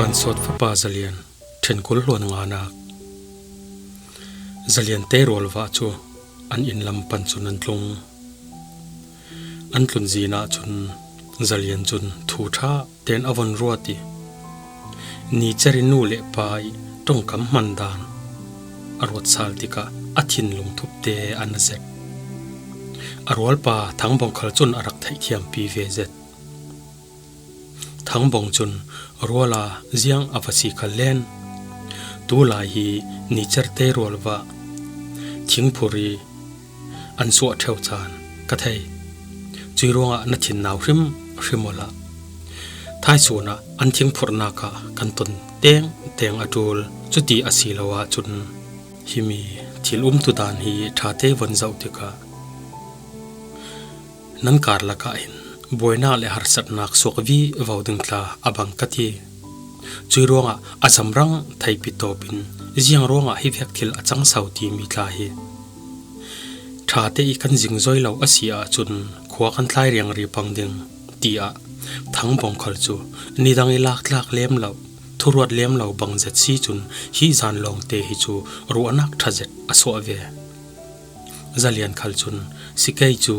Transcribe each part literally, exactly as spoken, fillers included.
An sawt fapa Zalian, ṭhen kul hluan nganak. Zalian te rualvah cu an inn lam pan cun an tlung. An tlun zin ahcun Zalian cun thu ṭha tein a von ruat i, Nicer i nu le pa i ṭongkam hman dan a ruat sal tikah a thinlung thupte an zet. A rualpa Thangbawng khal cun a rak theihthiampi ve zet. Thangbawng cun ruala ziang a va si kha len. Tulai hi Nicer te rualvah thingphur i an suah ṭheu caan ka thei. Cui ruangah na thin nau hrim hrim awla thaisun ah an thingphurhnak ah kan ton teng teng a ṭul. Cuti a si lo ahcun himi thil umtu dan hi ṭha te von zoh tikah nan karlak ah hin buainak le harsatnak suak vivo ding tla a bang ka ti. Cui ruangah a zamrang theipi tawpin ziang ruangah hi vek thil a cang so timi tla hi ṭha te i kan zingzoi lo a si ahcun khua kan thlai riangri pang ding, tiah Thangbawng khal cu nidang i laktlak lem lo, thuruat lem lo bang zet si cun hi zan lawngte hi cu ruahnak ṭha zet a suah ve. Zalian khal cun, si kei cu,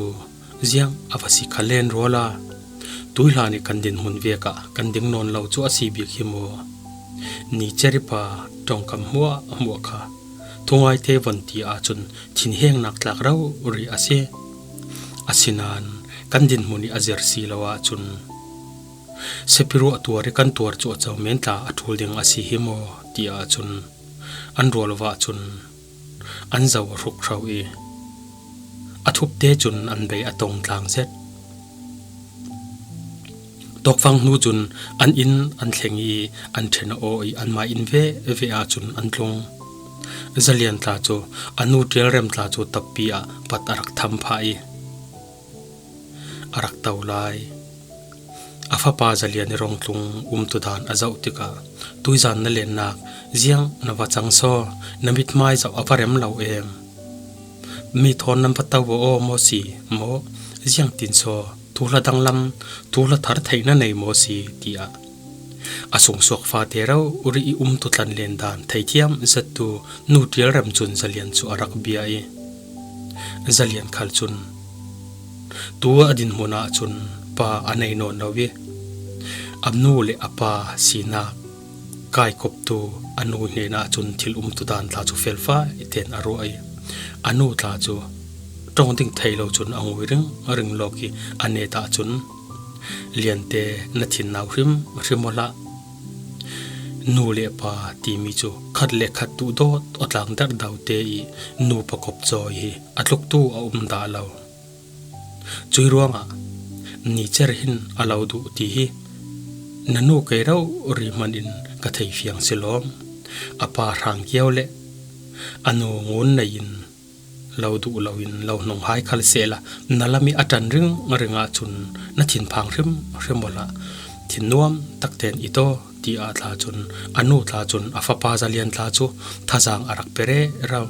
ziang a va si kha len ruala, tuihlan i kan dinhmun vek ah kan ding nawn lo cu a si bik hi maw? Nicer i pa ṭongkam hmuahhmuah kha thungaite von ti ahcun thinhengnak tlak rori a si. Asinain kan dinhmun i a zir si lo ahcun, siapi ruah tuar i kan tuar cuahco men tla a ṭul ding a si hi maw? Ti ahcun an rualvah cun an zo a hruk hro i a thupte cun an bei a tong tlang zet. Tawkfang hnu cun an inn an thleng i an ṭhen a aw i anmah inn veve ahcun an tlung. Zalian tla cu a nu ṭialrem tla cu tappi ah pat a rak tham phah i a rak to lai. A fapa Zalian i rawngtlung umtu dan a zoh tikah, tuizan na lennak ziang na va cang saw, na mithmai zoh a va rem lo em? Mi thawn nan va to aw maw si maw? Ziangtin saw thuhla danglam, thuhla thar theih na nei maw si? Tiah a sungsuak fate rori i umtu tlanlen dan theithiam zettu nu ṭialrem cun Zalian cu a rak bia i, Zalian khal cun tu a dinhmun ahcun pa a nei nawn lo i, a nu le a pa sinak kaikoptu a nu hnenah cun thil umtu dan tla cu felfai tein a ruah i, a nu tla cu ṭong ding thei lo cun a ngui ringring lawk i, a net ahcun, Liante, na thin nau hrim hrim aw hlah. Nu le pa timi cu khat le khat duhdawt aw tlang derhdo te i nupa kop cawi hi a tluktu a um dah lo. Cui ruangah Nicer hin a lo duh ti hi na nu kei rori hmanh in ka thei fiang si lawm. A pa Hrang Kio le a nu Ngun Nei in lo duh loin lo hnung hai khal sehla, na lam i a ṭan ringring ahcun na thinphang hrimhrim aw hlah. Thinnuam taktein i taw, tiah tla cun a nu tla cun a fapa Zalian tla cu thazaang a rak pe rero.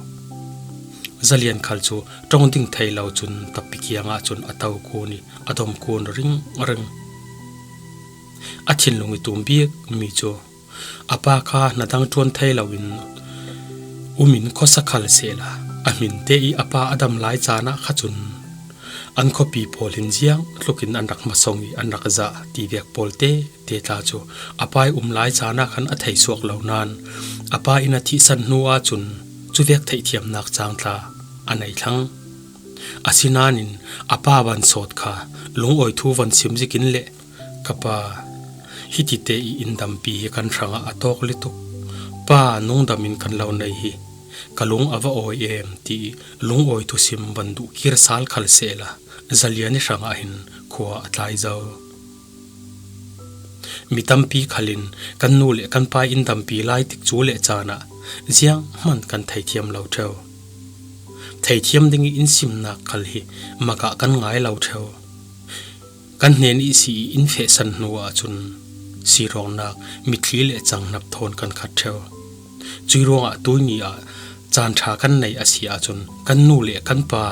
Zalian khal cu ṭong ding thei lo cun tappi kiangah cun a to kun i a dom kun ringring. A thinlung i tum bikmi cu a pa kha hnadang ṭuan thei loin um in khuasa khal sehla, a hmin te i a pa a dam lai caan ah kha cun an khuapi pawl hin ziang tlukin an rak hmasong i an rak zah ti vek pawl tete tla cu a pa i um lai caan ah khan a thei suak lo nain a pa in a thihsan hnu ahcun cuvek theihthiamnak cang tla a nei thlang. Asinain a pa van sawt kha lungawi thu van sim zikin le, ka pa, hitite i in dampi hi kan hrangah a tawk lutuk. Pa, nungdam in kan lo nei hi ka lung a va awi em, ti i lungawi thusim van duh kir sal khal sehla, Zalian i hrangah hin khua a tlai zo. Mi tampi khal in kan nu le kan pa in dampi lai tikcu le caan ah zianghman kan theithiam lo ṭheu. Theithiam ding i in simnak khal hi mak ah kan ngai lo ṭheu. Kan hnen i si i in fehsan hnu ahcun sirawknak, mitthli le canghnap thawn kan khat ṭheu. Cui ruangah tuini ah caan ṭha kan nei a si ahcun kan nu le kan pa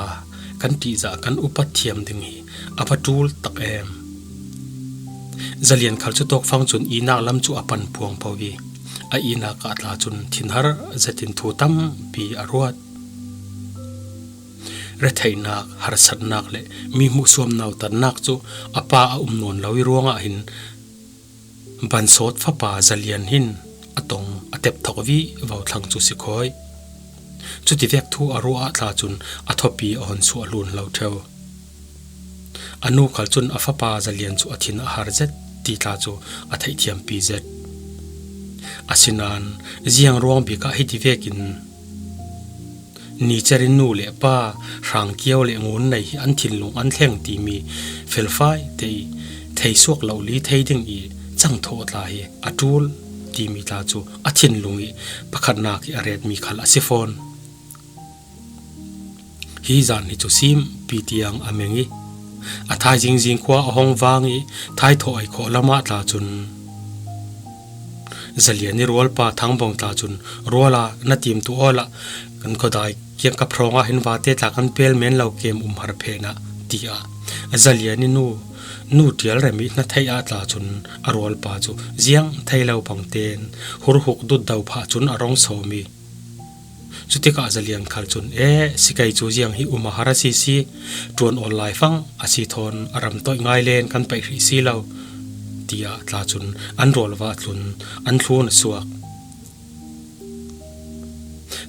kan ṭihzah kan upat thiam ding hi a va ṭul tak em. Zalian khal cu Tawkfang cun ihnak lam cu a pan puangpo i a ihnak ah tla cun thinhar zetin thu tampi a ruat. Retheihnak, harsatnak le mi hmuhsuam nautatnak cu a pa a um nawn lo i ruangah hin Bansawt fapa Zalian hin a tong a tep thok vivo thlang cu si khawi. Cutivek thu a ruah ah tla cun a thupi a hun suah hlun lo ṭheu. A nu khal cun a fapa Zalian cu a thin a har zet ti tla cu a theihthiampi zet. Asinain ziang ruang bik ah hitivekin Nicer in nu le pa, Hrangkio le Ngun Nei hi an thinlung an thleng timi felfai te i theisuak lo li thei ding i cangthawh tla hi a ṭul timi tla cu a thinlung i pakhatnak i a retmi khal a si fawn. Hi zan hi cu simpi tiang a meng i a thaizing zing khua a hong vang i thaithawh ai khawh lamah tla cun Zalian i rualpa Thangbawng tla cun ruala na timtu awla kan khuadai kiang ka phrawng ah hin vate tla kan pel men lo kem um har phen ah tiah Zalian i nu nu ṭial rem i hna theih ah tla cun a rualpa cu ziang thei lo bang ten hurhuk dut do phah cun a rong sawm i Cutikah Zalian khal cun, "E, sikei cu ziang hi um a har a si si, ṭuan awl lai fang a si thawn a ram toih ngai len kan paih hrih si lo," tiah tla cun an rualva tlun an thlun a suak.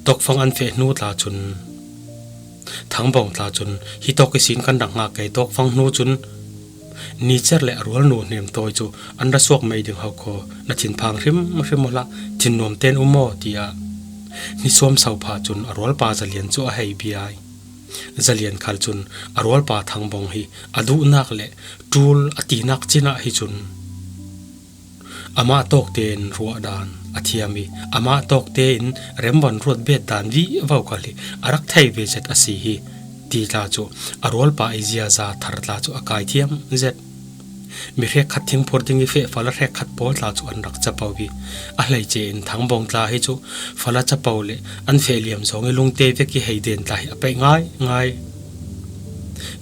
Tawkfang an feh hnu tla cun, Thangbawng tla cun, "Hi tawk ihsin kan rak hngak kei, Tawkfang hnu cun Nicer le a rualnu Hnemtawi cu an ra suak mei ding ho khaw, na thinphang hrimhrim awla thinnuam tein um maw?" tiah hnisuam so phah cun a rualpa Zalian cu a hei bia i Zalian khal cun a rualpa Thangbawng hi a duhnak le ṭul a tinak cin ah hi cun amah tawk tein ruah dan a thiam i amah tawk tein remvon ruat bet dan vivo khal hi a rak thei ve zet a si hi ti tla cu a rualpa i ziaza thar tla cu a kai thiam zet. Mi hrekkhat thingphur ding i feh fala hrekkhat pawl tla cu an rak capo i a hleice in Thangbawng tla hi cu fala capo le an feh liam zong i lungte vek i hei den tla hi a peih ngaingai.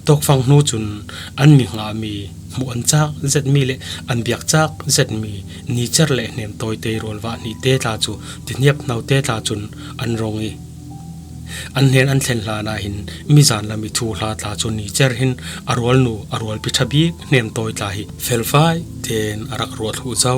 Tawkfang hnu cun an mi hngahmi hmuh an cak zetmi le an biak cak zetmi Nicer le Hnemtawi te rualva hnihte tla cu tihniap hno te tla cun an rong i an hnen an thlen hlan ah hin mizan lam i thuhla tla cu Nicer hin a rualnu a rualpi ṭha bik Hnemtawi tla hi felfai tein a rak ruat hluh zo.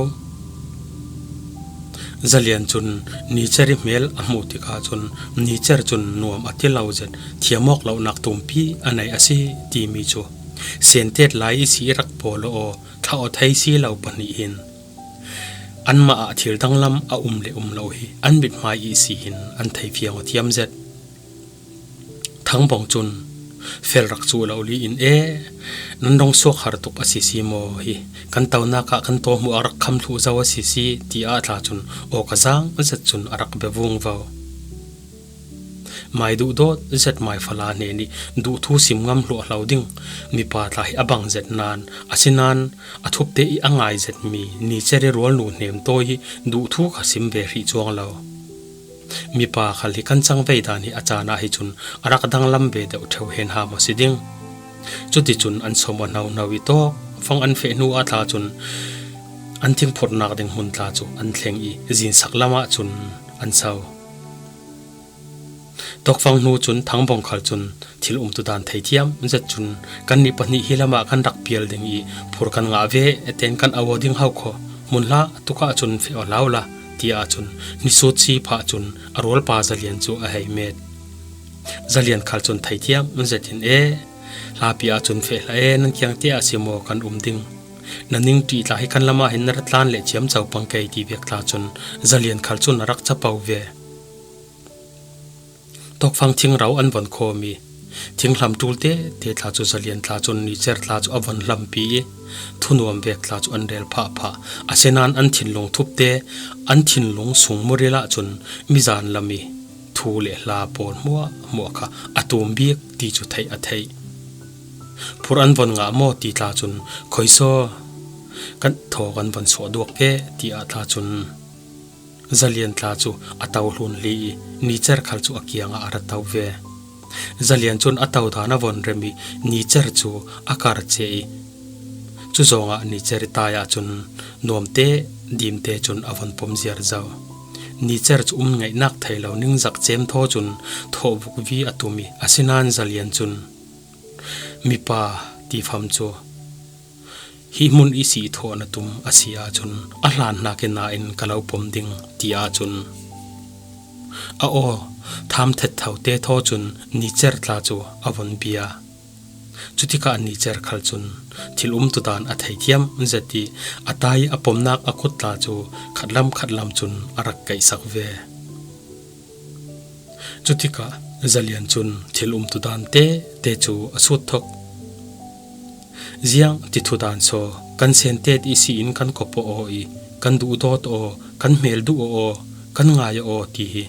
Zalian cun Nicer i hmel a hmuh tikah cun Nicer cun nuam a ti lo zet, thiam awk lonak tumpi a nei a si timi cu sentet lai i si i rak pawl aw, thlah aw thei si lo pahnih hin anmah ah thil danglam a um le um lo hi an mithmai i si hin an thei fiang aw thiam zet. Thangbawng cun, "Fel rak cuh lo li in e, nan rong suak har tuk a si si maw hi, kan tonak ah kan tawhmuh a rak kham thluh zo a si si," tiah tla cun awka zang zet cun a rak bia vungvo. Mai duh dawt zet mai fala hnen i duh thu sim ngam hluah hlo ding mipa tla hi a bang zet nain, asinain a thupte i a ngai zetmi Nicer i rualnu Hnemtawi hi duh thu kha sim ve hrih cuang lo. Mipa khal hi kan cang vei dan hi a caan ah hi cun a rak danglam ve deuh ṭheu hen ham a si ding. Cuticun an sawm aw hnohno i Tawkfang an feh hnu ah tla cun an thingphurnak ding hmun tla cu an thleng i zinsak lam ah cun an so. Tawkfang hnu cun Thangbawng khal cun thil umtu dan theithiam zet cun, "Kannih pahnih hi lamah kan rak pial ding i phur kan ngah ve, eten kan auh aw ding ho khaw, hmunhla tukah cun feh aw hlau la," tiah cun hnisuut si phah cun a rualpa Zalian cu a hei met. Zalian khal cun theithiam zetin, "E, hlapi ah cun feh hlah e, nan kiangte ah si maw kan um ding? Na ning ṭih tla hi kan lamah hin na ra tlan le ciamco pang kei," ti vek tla cun Zalian khal cun a rak capo ve. Tawkfang thingrau an von khawm i, thinghlam ṭul tete tla cu Zalian tla cun Nicer tla cu a von hlampi i, thunuam vek tla cu an rel phahphah. Asinain an thinlung thupte, an thinlung sungmuril ah cun mizan lam i thu le hla pawl hmuahhmuah kha a tum bik ti cu theih a theih. Phur an von ngah maw ti tla cun, "Khuisaw kan thaw kan von suah duak ve," tiah tla cun Zalian tla cu a to hlun hli i Nicer khal cu a kiangah a ra to ve. Zalian cun a to dan a von rem i Nicer cu a kar cia i Cu zawngah Nicer i tai ahcun nuamte, dimte cun a von pom ziar zo. Nicer cu um ngaihnak thei lo ningzak cem thaw cun thawhvuk vi a tum i, asinain Zalian cun, "Mipa," ti fam cu, "Hi hmun i si thawh na tum a si ahcun a hlan hnakin nain ka lo pom ding," ti ahcun a aw tham thet tho te thaw cun Nicer tla cu a von bia. Cutikah Nicer khal cun thil umtudan a theithiam zet i, a tai a pomnak a kut tla cu khatlam khatlam cun a rak kaihsak ve. Cutikah Zalian cun thil umtudan tete cu a sut thok. "Ziang ti thudan saw kan sentet i si in kan kop aw i kan duhdawt aw, kan hmel duh aw, kan ngai aw ti hi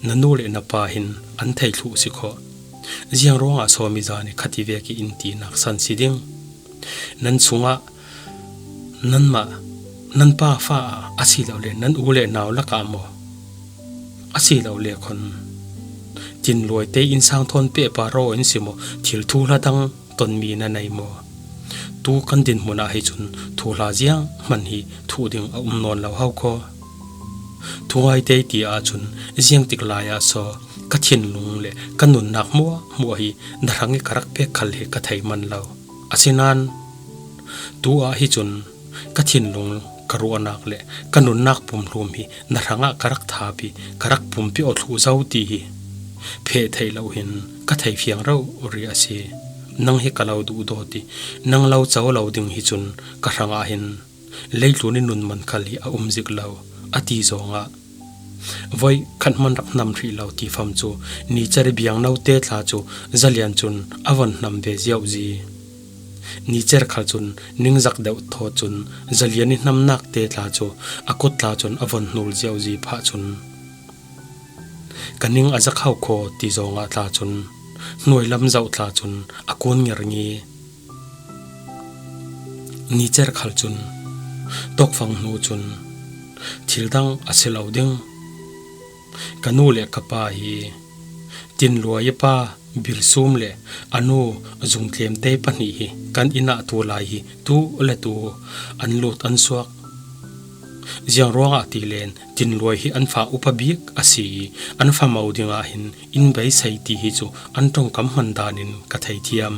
na nu le na pa hin an thei thluh si khawh. Ziang ruangah saw mizan i khati vek i in tinak san si ding? Nan sungah nanmah, nan pa fa ah a si lo le nan u le nau lakah maw? A si lo le khon Tinluai te innsang thawn pehpar aw in si maw, thil thuhla dang tonmi na nei maw? Tu kan dinhmun ah hi cun thuhla ziang hman hi thuh ding a um nawn lo hau khaw. Thungai te ti ahcun ziang tik lai ah saw ka thinlung le ka nunnak hmuahhmuah hi na hrang i ka rak pek khal hi ka thei man lo. Asinain tu ah hi cun ka thinlung, ka ruahnak le ka nunnak pumhlum hi na hrangah ka rak thap i ka rak pumpi aw thluh zo ti hi pheh theih lo hin ka thei fiang rori a si. Nang hi ka lo duhdawt i nang lo co lo ding hi cun ka hrangah hin leitlun i nun man khal hi a um zik lo," a ti zawngah, voi khat hman rak hnam hrih lo ti fam cu Nicer i biangno te tla cu Zalian cun a von hnam ve ziauzi. Nicer khal cun ningzak deuh thaw cun Zalian i hnamnak te tla cu a kut tla cun a von hnul ziauzi phah cun, "Ka ning a zak hau khaw," ti zawngah tla cun hnuai lam zoh tla cun a kun ngerngi. Nicer khal cun tawkfang hnu cun thil dang a si lo ding. Ka nu le ka pa hi Tinluai i pa Bilsum le a nu Zungtlemte pahnih hi kan inn ah tu lai hi tu le tu an lut an suak. Ziang ruangah ti len Tinluai hi an fa upa bik a si i an famo dingah hin inn beisei ti hi cu an ṭongkam hman dan in ka theithiam.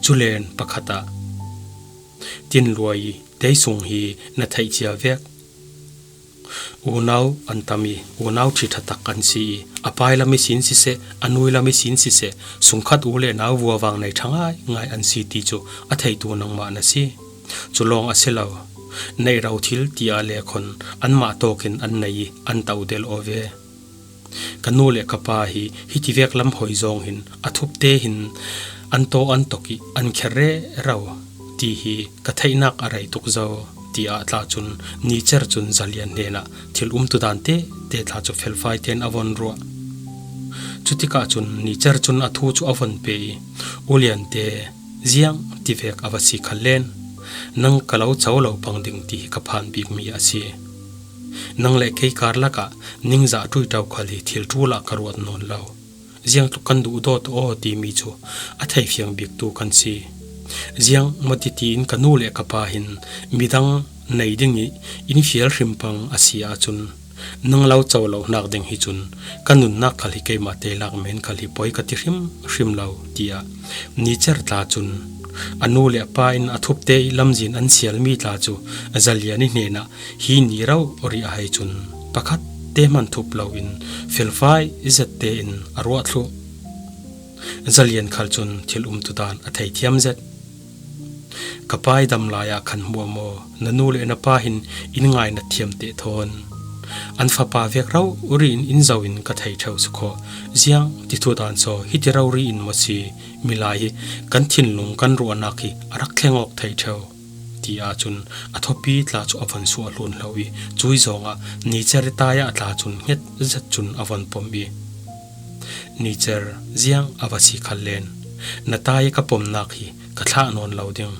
Culen pakhat ah Tinluai i tei sung hi na theih cia vek. Unau an tam i unau ṭhi ṭha tak an si i a pai lam i sin siseh, a nui lam i sin siseh, sungkhat u le nau vuavang nei ṭha ngaingai an si ti cu a theitu nangmah na si. Cu lawng a si lo, neih ro thil ti ah le khon anmah tawkin an nei i an toh del aw ve. Ka nu le ka pa hi hitivek lam hoi zawng hin a thupte hin an taw an tok i an kher rero ti hi ka theihnak a rei tuk zo, tiah tla cun Nicer cun Zalian hnenah thil umtu dan tete tla cu felfai tein a von ruah. Cutikah cun Nicer cun a thu cu a von pe i, "Uliante, ziang tivek a va si kha len, nang ka lo co lo pang ding ti hi ka phan bikmi a si. Nang le kei karlak ah ningzah ṭuiṭo khal hi thil ṭul ah ka ruat nawn lo. Ziangtluk kan duhdawt aw timi cu a theifiang biktu kan si. Ziang maw titi in ka nu le ka pa hin midang nei ding i in fial hrim pang a si ahcun, nang lo co lo hnak ding hi cun ka nunnak khal hi keimah te lak men khal hi poi ka ti hrimhrim lo," tiah Nicer tla cun a nu le a pa in a thupte i lamzin an sialmi tla cu Zalian i hnenah hi ni rori a hei cun pakhat te hman thup loin felfai zette in a ruah thluh. Zalian khal cun thil umtu dan a theithiam zet. "Ka pa i dam lai ah khan hmuah maw, na nu le na pa hin in ngainat thiam te thawn an fapa vek rori in in zo in ka thei ṭheu si khawh. Ziang ti thu dan saw hiti rori in maw si milai hi kan thinlung kan ruahnak hi a rak thleng awk thei ṭheu," tiah cun a thawpi tla cu a von suah hlun hlo i, cui zawngah Nicer i tai ah tla cun hnget zet cun a von pom i, "Nicer, ziang a va si khal len, na tai i ka pomnak hi ka thlah nawn lo ding.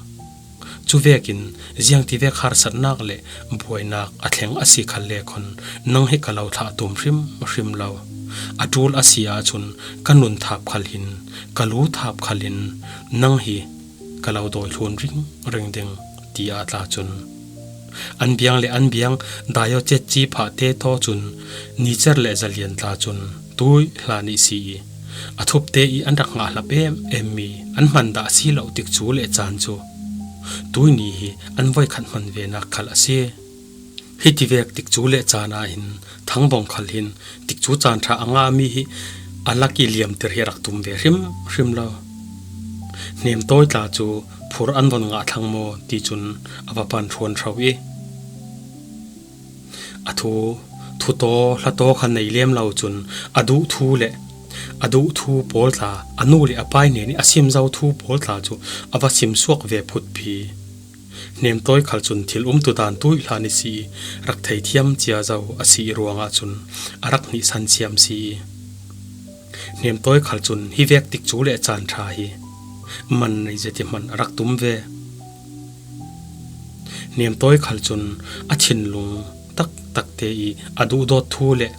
Cu vekin ziang tivek harsatnak le buainak a thleng a si khal le khon nang hi ka lo thlah tum hrimhrim lo. A ṭul a si ahcun ka nun thap khal hin, ka lu thap khal hin nang hi ka lo dawi thlun ringring ding, ti ah tla cun an biang le an biang daio cetci phahte thaw cun Nicer le Zalian tla cun tui hlan ih si ih a thupte ih an rak ngah hlap em em mi an hman dah si lo tikcu le caan cu tuihni hi an voikhat hman venak khal a si. Hitivek tikcu le caan ah hin Thangbawng khal hin tikcu caan ṭha a ngahmi hi a lak ih liamtir hi a rak tum ve hrimhrim lo. Hnemtawi tla cu phur an von ngah thlang maw ti cun a va pan hruan hro ih a thu, thutaw hlataw kha nei lem lo cun a duh thu le a duh thu pawl tla, a nu le a pai hnen ih a sim zo thu pawl tla cu a va sim suak ve phutphi. Hnemtawi khal cun thil umtu dan tuih hlan ih si ih rak theithiam cia zo a si ih ruangah cun a rak hnihsan siam si ih Hnemtawi khal cun hivek tikcu le caan ṭha hi man nei zet ih hman a rak tum ve. Hnemtawi khal cun a thinlung taktakte ih a duhdawt thu le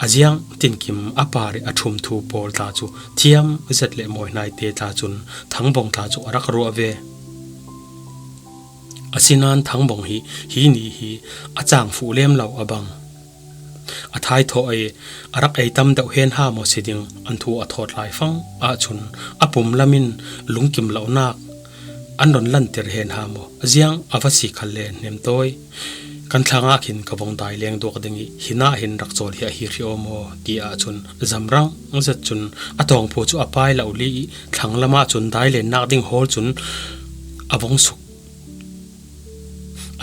a ziang tinkim a par ih a ṭhum thu pawl tla cu thiam zet le mawihnaite tla cun Thangbawng tla cu a rak ruah ve. Asinain Thangbawng hi hi ni hi a cang fuh lem lo a bang. A thaithawh ih a rak ei tam deuh hen ha maw si ding an thu a thawt lai fang ahcun a pum lam in lungkim lonak an rawn lantir hen ha maw, ziang a va si khal le Hnemtawi, kan thlangah khin ka vong dai leng duak ding ih hinah hin rak cawl hi a hi hri aw maw ti ahcun zamrang zet cun a tawngphu cu a pai lo li ih thlang lamah cun dai lennak ding hawl cun a vong suk.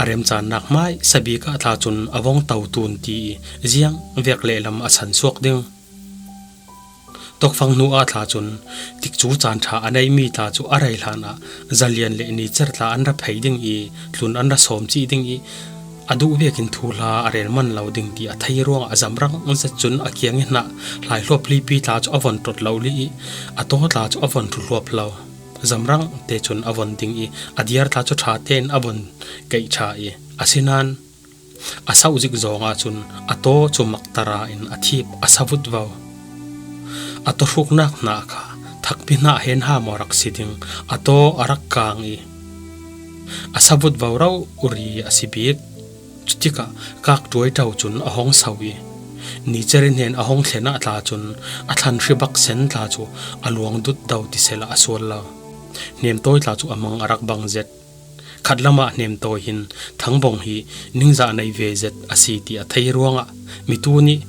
A remcannak hmai sabik ah tla cun a vong to tun ti ih ziang vek lehlam a san suak ding. Tawkfang hnu ah tla cun tikcu caan ṭha a neihmi tla cu a rei hlanah Zalian le Nicer tla an ra phei ding ih tlun an ra sawm cih ding ih a duh vekin thuhla a rel man lo ding ti a thei ruangah a zamrang zet cun a kiang ih hnah hlai hluap lipi tla cu a von ṭot lo li ih a taw tla cu a von ṭhu hluap lo. Zamrang te cun a von ding ih a diar tla cu ṭha tein a von keih ṭha ih asinain a sauh zik zawng ahcun a taw cu maktara in a thip a savut vo. A taw hruknak hna kha thakpi hna hen ha maw rak si ding, a taw a rak kang ih a savut vo rori a si bik. Cutikah kak ṭuai ṭo cun a hong so ih Nicer ih hnen a hong thlen ah tla cun a thlan hri bak sen tla cu a luang dut do ti sehla a sual lo. Hnemtawi tla cu a mang a rak bang zet. Khatlamah Hnemtawi hin Thangbawng hi ningzah nei ve zet a si ti a thei ruangah mitu nih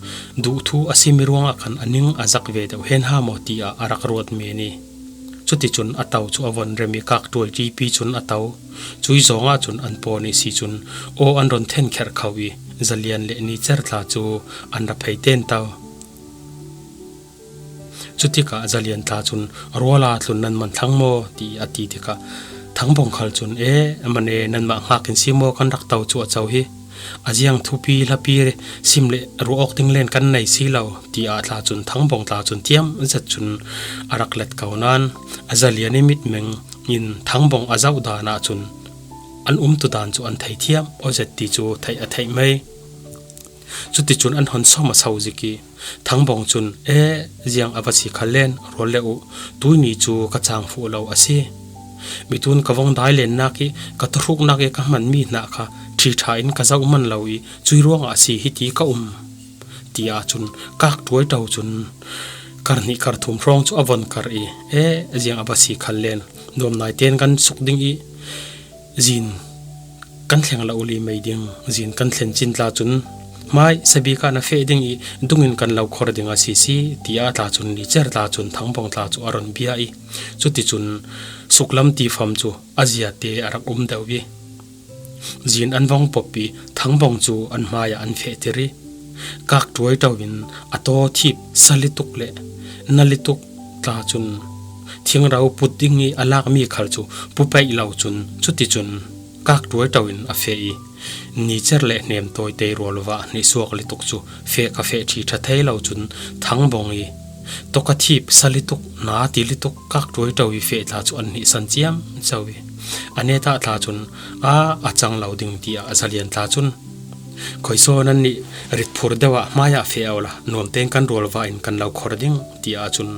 duhthu a simi ruangah khan a ning a zak ve deuh hen ha maw tiah a rak ruat men ih cuticun a to cu a von rem ih kak ṭuai ṭipi cun a to. Cui zawngah cun an pawn ih si cun aw an rawn then kherh kho ih Zalian le Nicer tla cu an ra phei ten to. Cutikah Zalian tla cun, "Ruala tlun nan man thlang maw?" tiah a ti tikah Thangbawng khal cun, "E, a man e, nanmah hngak in si maw kan rak to cu a co hi. A ziang thupi hlapi sim le ruah awk ding len kan nei si lo," tiah tla cun Thangbawng tla cun tiam zet cun a rak let ko nain a Zalian ih mitmeng in Thangbawng a zoh dan ahcun an umtu dan cu an thei thiam aw zet ti cu theih a theih mei. Cuticun an hon sawm a so zik ih Thangbawng cun, "E, ziang a va si khal len rual le uh, tuihni cu ka cang fuh lo a si. Mitun ka vong dai lennak ih ka tahruknak ih ka hmanmi hna kha ṭhi ṭha in ka zoh man lo ih cui ruangah a si hiti ka um," tiah cun kak ṭuai ṭo cun kar hnih kar thum hrawng cu a von kar ih, "E, ziang a va si khal len nuam nai tein kan suk ding ih zin kan thleng lo li mei ding, zin kan thlen cin tla cun hmai sabik ah na feh ding ih dungin kan lo khor ding a si si," tiah tla cun Nicer tla cun Thangbawng tla cu a rawn bia ih cuticun suklam tifam cu a ziate a rak um deuh ih zin an vong pop ih Thangbawng cu an hmaiah an fehtir ih kak ṭuai ṭo in a taw thip sa lituk le na lituk tla cun thingrau put ding ih a lakmi khal cu pu peih lo cun cuticun kak ṭuai ṭo in a feh ih Nicer le Hnemtawi tei rual uvah hnihsuak lituk cu feh ka feh ṭhi ṭha thei lo cun Thangbawng ih tawka thip sa lituk, na ti lituk kak ṭuai ṭo ih feh tla cu an hnihsan ciamco ih a netah tla cun a a cang lo ding tiah a Zalian tla cun, "Khuaisaw nannih ritphur deuh ah hmaiah feh awla nuam tein kan rualva in kan lo khor ding," tiah cun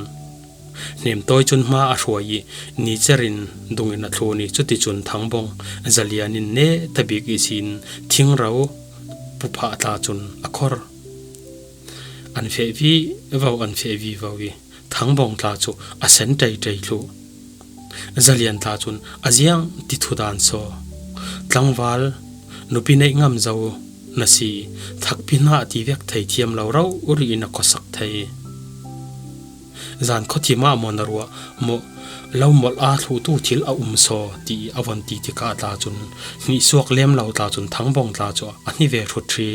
Hnemtawi cun hma a hruai i, ni cerin dungin a thlun i, cuticun Thangbawng Zalian in neta bik ihsin thingrau puphah tla cun a khor. An feh vivo, an feh vivo i, Thangbawng tla cu a sen ṭeiṭei thluh. Zalian tla cun a ziang ti thudan saw. Tlangval nupi neih ngam zo na si, thakpi hna ti vek thei thiam lo rori in a khuasak thei. Zan khuathim ah maw na ruah maw, lo molh aa thluhtu thil a um saw ti a von ti tikah tla cun, hnihsuak lem lo tla cun Thangbawng tla cu a hni ve hrut ṭhi.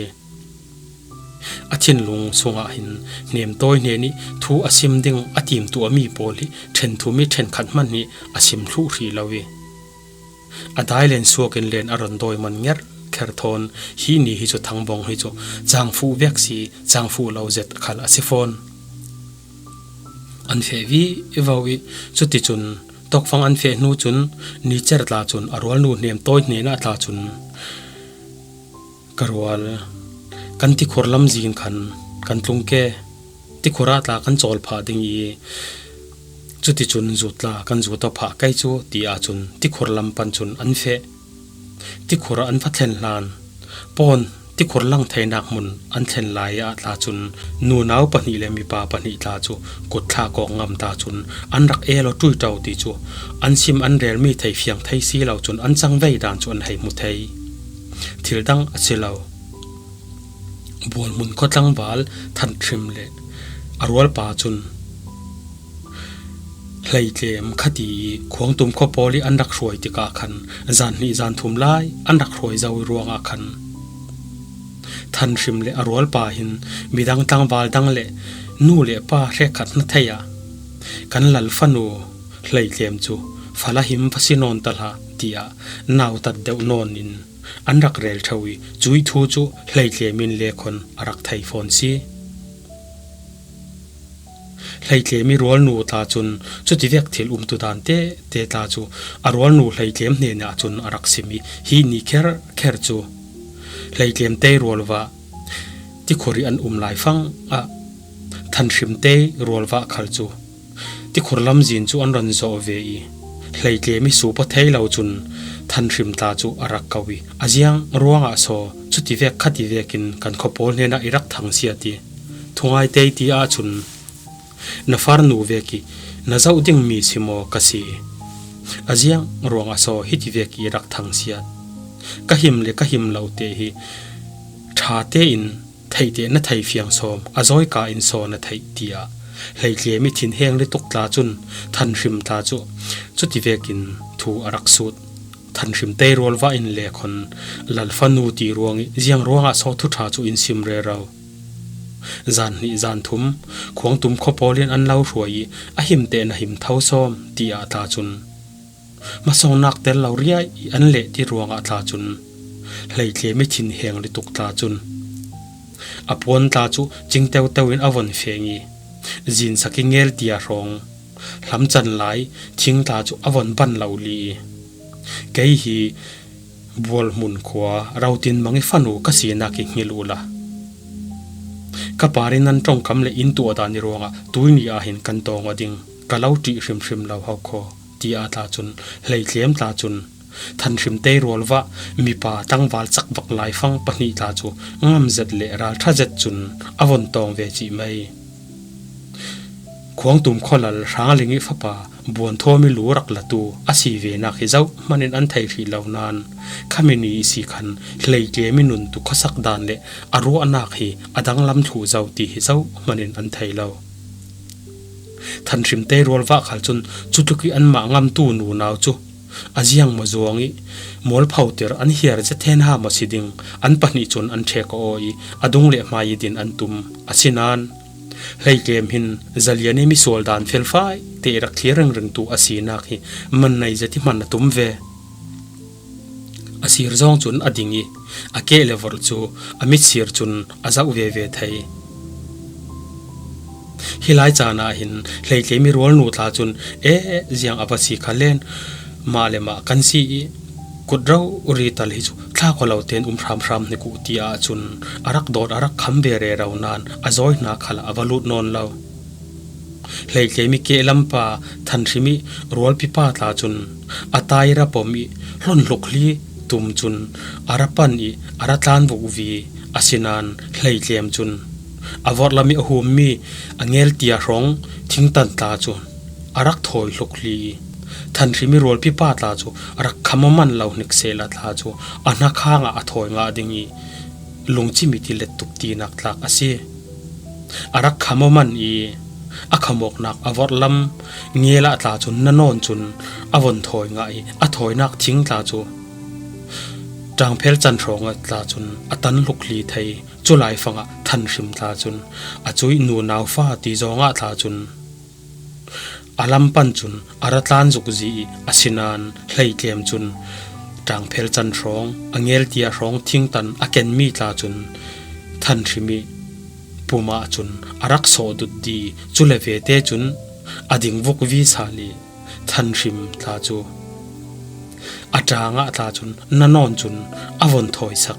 A thinlung sungah hin Hnemtawi hnen i thu a sim ding a timtuahmi pawl hi ṭhen thum i ṭhen khat hmanh hi a sim thluh hrih lo i, a dai len suak in len a ron dawi man ngerh kher thawn. Hi ni hi cu Thangbawng hi cu cangfuh vek si, cangfuh lo zet khal a si fawn. An feh vivo i, cuticun tawkfang an feh hnu cun ni cer tla cun a rualnu Hnemtawi hnenah tla cun, "Ka rual, kan tikhur lamzin khan kan tlung ke, tikhur ah tla kan cawl phah ding i, cuticun zut tla kan zut aw phah kei cu," ti ahcun tikhur lam pan cun an feh. Tikhur ah an va thlen hlan. Pawn tikhur lang theinak hmun an thlen lai ah tla cun nunau pahnih le mipa pahnih tla cu kut thla kawk ngam ta cun an rak el aw ṭuiṭo ti cu an sim an relmi thei fiang thei si lo cun an cangvei dan cu an hei hmu thei. Thil dang a si lo. Bualhmun khua tlangval Than Hrim le a rualpa cun hleitlem khati i Khuangtum khua pawl i an rak hruai tikah khan zan hnih zan thum lai an rak hruai zo i ruangah khan Than Hrim le a rualpa hin midang tlangval dang le nu le pa hrekkhat hna thei ah kan lal fanu hleitlem cu fala him va si nawn ta hlah tiah nautat deuh nawn in an rak rel ṭheu i cuih thu cu hleitlem in lekhawn a rak thei fawn si. Hleitlem i rualnu tla cun cutivek thil umtu dan tete tla cu a rualnu hleitlem hnenah cun a rak sim i hi ni kherkher cu hleitlem tei rualvah tikhur i an um lai fang ah Than Hrim tei rualvah khal cu tikhur lamzin cu an ron zawh ve i hleitlem i sup aw thei lo cun Than Hrim tla cu a rak ko i, "A ziang ruangah saw cutivek khativek in kan khua pawl hnenah i rak thangsiat i thungai tei ti ahcun na farnu vek i na zoh dingmi si maw ka si? A ziang ruangah saw hitivek i rak thangsiat? Ka him le ka him lo te hi ṭha tein theih te na thei fiang sawm, a zawika in saw na theih," tiah hleitlem i thinheng lutuk tla cun Than Hrim tla cu cutivekin thu a rak sut. Than Hrim tei rualvah in lekhawn, "Lal fanu ti ruang i ziang ruangah saw thu ṭha cu in sim rero? Zan hnih zan thum Khuangtum khua pawl in an lo hruai i a him te na him tho sawm," tiah tla cun hmasawngnak tel lo riai i an leh ti ruangah tla cun hleitlem i thinheng lutuk tla cun a puan tla cu cing teuteu in a von feng i zinsak i ngel tia hrawng hlamcan lai thing tla cu a von ban lo li i, "Kei hi Bualhmun khua Rotinmang i fanu ka sinak i hngilh uhla ka par i nan ṭongkam le in tuah dan i ruangah tuini ah hin kan tawng aw ding, ka lo ṭih hrimhrim lo ho khaw," tiah tla cun hleitlem tla cun Than Hrim tei rualvah mipa tlangval cakvak laifang pahnih tla cu ngam zet le ralṭha zet cun a von tawng ve cih mai. Khuangtum khualal Hrangling i fapa Buanthuam i lu rak latu a si venak hi zoh hmanin an thei hrih lo nain, khami ni i si khan hleitlem i nuntu khuasak dan le a ruahnak hi a danglam thluh zo ti hi zoh hmanin an thei lo. Than Hrim tei rualvah khal cun cutluk i anmah ngamtu nunau cu a ziang maw zuang i mualphoter an hiar zet hen ha maw si ding, an pahnih cun an ṭhek aw i a dung le hmai i din an tum. Asinain hleitlem hin Zalian i misual dan felfai te i rak thlir ringringtu a sinak hi man nei zet i hman a tum ve. A sir zawng cun a ding i a keh le vorh cu a mit sir cun a zoh veve thei. Hi lai caan ah hin hleitlem i rualnu tla cun, "Eh, ziang a va si kha len, mah le mah kan si i kut rori tal hi cu thlak aw lo tein um hramhram hnik uh," tiah cun a rak dawt a rak kham ve rero nain a zawi hna khal ah a va lut nawn lo. Hleitlem i kehlampa Thanhrim i rualpipa tla cun a tai ra pom i hlon hluk hli tum cun a ra pan i a ra tlan vukvi a si nain Hleitlem cun a vorhlam i a hummi a ngeltia hrawng thingtan tla cu a rak thawi hluk hli i Thanhrim i rualpipa tla cu a rak kham a man lo hnik sehla tla cu a hnakhang ah a thawi ngah ding i lungcim i ti lettup tinak tlak a si. A rak kham a man i a khamawknak a vorhlam ngelah tla cun nanawn cun a von thawi ngah i a thawinak thing tla cu Ṭangphel can hrawng ah tla cun a tan hluk hli thei. Cu laifang ah Thanhrim tla cun a cuih nunau fa ti zawng ah tla cun a lam pan cun a ra tlan zukzi i a si nain Hleitlem cun Ṭangphel can hrawng a ngeltia hrawng thingtan a kenmi tla cun Thanhrim i pum ah cun a rak sawh dut di. Cu le vete cun a ding vukvi sal i Thanhrim tla cu a ṭang ah tla cun nanawn cun a von thawisak.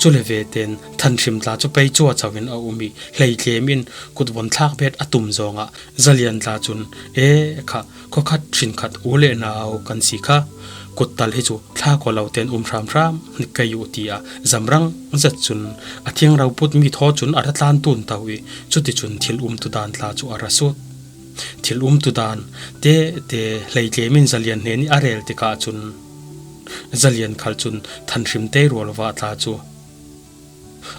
Cu le vete in Thanhrim tla cu pei cuahco in a um i Hleitlem in kut von thlak bet a tum zawng ah Zalian tla cun, e kha, khuakhat hrinkhat u le nau kan si kha, kuttal hi cu thla kua lo tein um hramhram hnik kei uh, tiah zamrang zet cun a thing roput mi thaw cun a ra tlan tun to i cuticun thil umtu dan tla cu a ra sut. Thil umtu dan tete Hleitlem in Zalian hnen i a rel tikah cun Zalian khal cun Thanhrim tei rualvah tla cu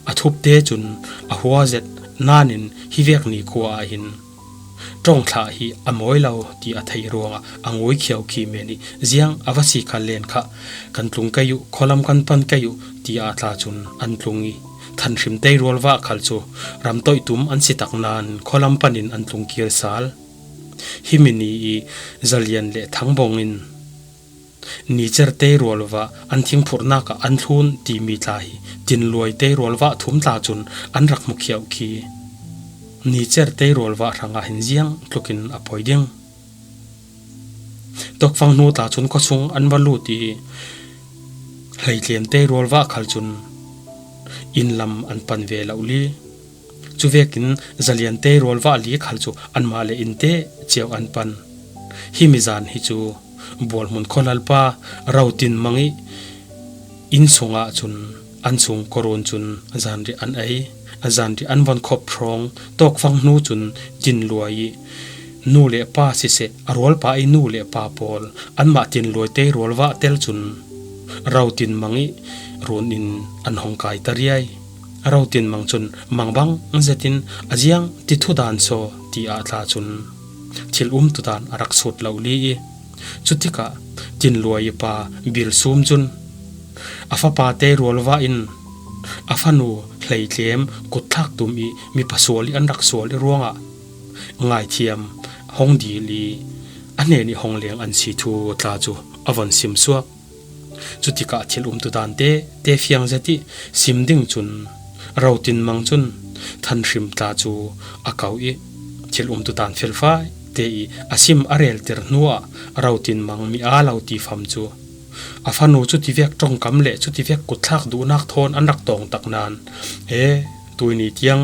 a thupte cun a hua zet nain hi vek ni khua ah hin ṭawngthlah hi a mawi lo ti a theih ruangah a ngui khiau khi men i ziang a va si khal len kha kan tlung kei uh, khualam kan pan kei uh, tiah tla cun an tlung i Thanhrim tei rualvah khal cu ramtoih tum an si tak nain khualam panin an tlung kir sal. Hi mi ni i Zalian le Thangbawng in Nicer tei rualvah an thingphurhnak ah an thlun timi tla hi Tinluai tei rualvah thum tla cun an rak hmukhiau khi Nicer tei rualvah hrangah hin ziang tlukin a poi ding. Tawkfang hnu tla cun khuasung an va lut i Hleitlem tei rualvah khal cun inn lam an pan ve lo li. Cuvekin Zalian tei rualvah li khal cu anmah le innte cio an pan. Hi mizan hi cu Bualhmun khualalpa Rotin Mang i inn sungah cun an sung kawrun cun zanriah an ei. Zanriah an von khop hrawng tawkfang hnu cun Tinluai i nu le pa siseh, a rualpa i nu le pa pawl anmah Tinluai tei rualvah tel cun Rotin Mang i run in an hong kai ta riai. Rotin Mang cun mangbang zetin a ziang ti thu dan saw tiah tla cun thil umtu dan a rak sut lo li i, cutikah Tinluai i pa Bilsum cun a fapa tei rualvah in a fanu Hleitlem kutthlak tum i mipa sual i an rak sual i ruangah ngaithiam hong dil i a hnen i hong leng an si thu tla cu a von simsuak. Cutikah thil umtu dan tete fiang zet i sim ding cun Rotin Mang cun Thanhrim tla cu a ko i thil umtu dan felfai te i a sim a relter hnuah Rotin Mang mi aa lo ti fam cu a fanu cutivek ṭongkam le cutivek kutthlak duhnak thawn an rak tawng tak nain, e, tuini tiang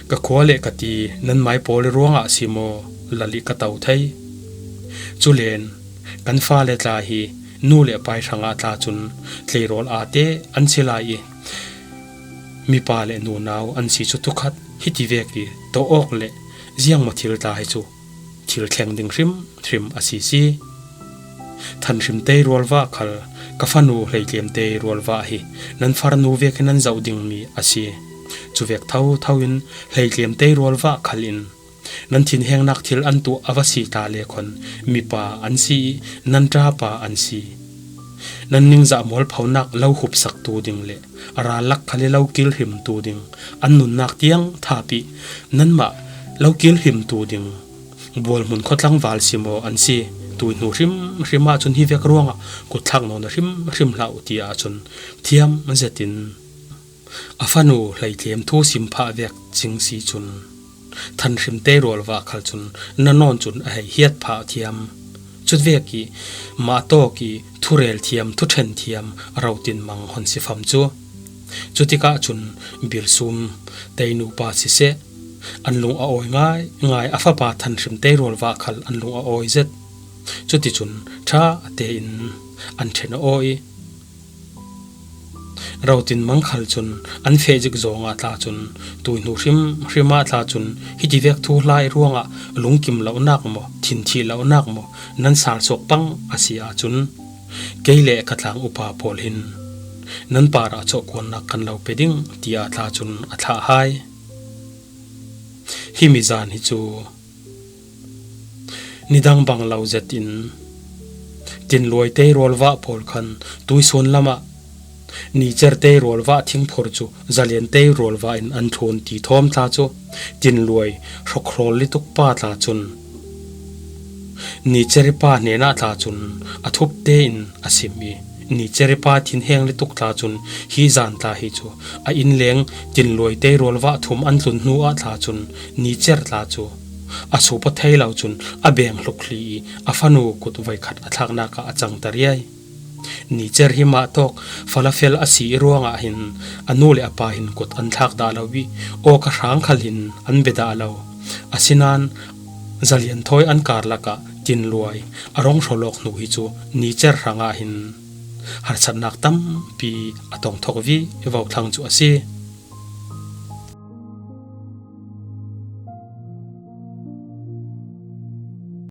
ka khua le ka ti nan mai pawl i ruangah si maw, lal i ka to thei. Culen kan fale tla hi nu le pai hrangah tla cun tleirawl aa te an si lai i mipa le nunau an si cu thukhat hitivek i tawh awk le ziangmaw thil tla hi cu thil thleng ding hrimhrim a si si. Thanhrim tei rualvah khal ka fanu Hleitlem tei rualvah hi nan farnu vek hi nan zoh dingmi a si. Cuvek thotho in Hleitlem tei rualvah khal in nan thinhengnak thil an tuah a va si ta le khon mipa an si i nan ṭapa an si. Nan ningzah mualphonak lo hupsaktu ding le a ral lak khal i lo kilhrimtu ding an nunnak tiang thap i nanmah lo kilhrimtu ding Bualhmun khuatlangval si maw an si. Tuihnu hrimhrim ah cun hi vek ruangah kutthlak nawn a hrimhrim hlah uh, tiah cun thiam zetin a fanu Hleitlem thu sim phah vek cing si cun Thanhrim tei rualvah khal cun nanawn cun a hei hiat phah thiam. Cutvek i mah tawk i thurel thiam, thuṭhen thiam Rotin Mang hon si fam cu. Cutikah cun Bilsum tei nupa siseh, An lung a awi ngai ngai, a fapa Thanhrim tei rualvah khal an lung a awi zet. Cuticun ṭha tein an ṭhen a awi. Rotin mang khal cun an feh zik zawngah tla cun, tuihnu hrimhrim ah tla cun hitivek thuhla i ruangah lungkim lonak maw, thinthih lonak maw, nan salsuak pang a si ahcun, kei le ka tlang upa pawl hin nan parah cawhkuannak kan lo pe ding, tiah tla cun a thlah hai. Himi zan hi cu nidang bang lo zetin Tinluai tei rualvah pawl khan tuisuan lamah Nicer tei rualvah thingphur cu Zalian tei rualvah in an thlun ti thawm tla cu Tinluai hrokhrawl lituk pa tla cun Nicer i pa hnenah tla cun a thup tein a sim i, Nicer i pa thinheng lituk tla cun hi zan tla hi cu a inn leng Tinluai tei rualvah thum an tlun hnu ah tla cun Nicer tla cu a sup a thei lo cun a beng hlukli i a fanu kut voikhat a thlaknak ah a cangter iai. Nicer hi mah tawk falafel a si i ruangah hin a nu le a pa hin kut an thlak dah lo i, awka hrang khal hin an be dah lo. Asinain Zalian thawi an karlak ah Tinluai a rung hrawlawk hnu hi cu Nicer hrangah hin harsatnak tampi a tong thok vivo thlang cu a si.